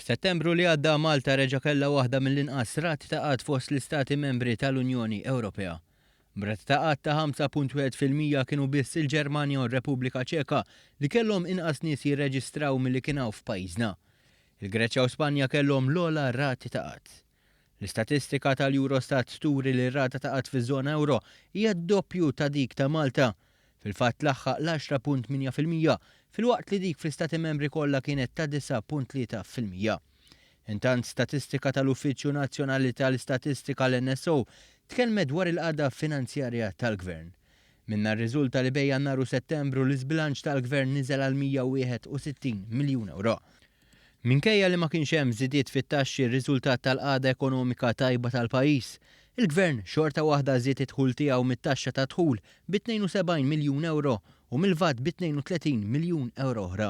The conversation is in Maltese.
F'Settembru li għadda Malta reġa' kellha waħda mill-inqas rati ta' qgħad fost l-istati membri tal-Unjoni Ewropea. B'rata ta' qgħad ta' 5.1% kienu biss il-Ġermanja u r-Repubblika Ċeka li kellhom inqas nies jirreġistraw milli kien hawn f'pajjiżna. Il-Greċja u Spanja kellhom l-ogħla rati ta' qgħad. L-istatistika tal-Eurostat turi li r-rata ta' qgħad fiż-żona ewro hija d-doppju ta' dik ta' Malta. Fil-fatt tlaħħaq l-10.8% filwaqt li dik fl-Istati Membri kollha kienet ta' 9.3%. Intant statistika tal-Uffiċċju Nazzjonali tal-Istatistika l-NSO tkellmet dwar il-qagħda finanzjarja tal-Gvern. Minnha rriżulta li bejn Jannar u Settembru l-iżbilanċ tal-Gvern niżel għal 161 miljun ewro. Minkejja li ma kienx hemm żidiet fit-taxxi riżultat tal-qagħda ekonomika tajba tal-pajjiż, il-Gvern xorta waħda żied id-dħul tiegħu mit-taxxa tad-dħul bi 72 miljun ewro u mill-VAT bi 32 miljun ewro oħra.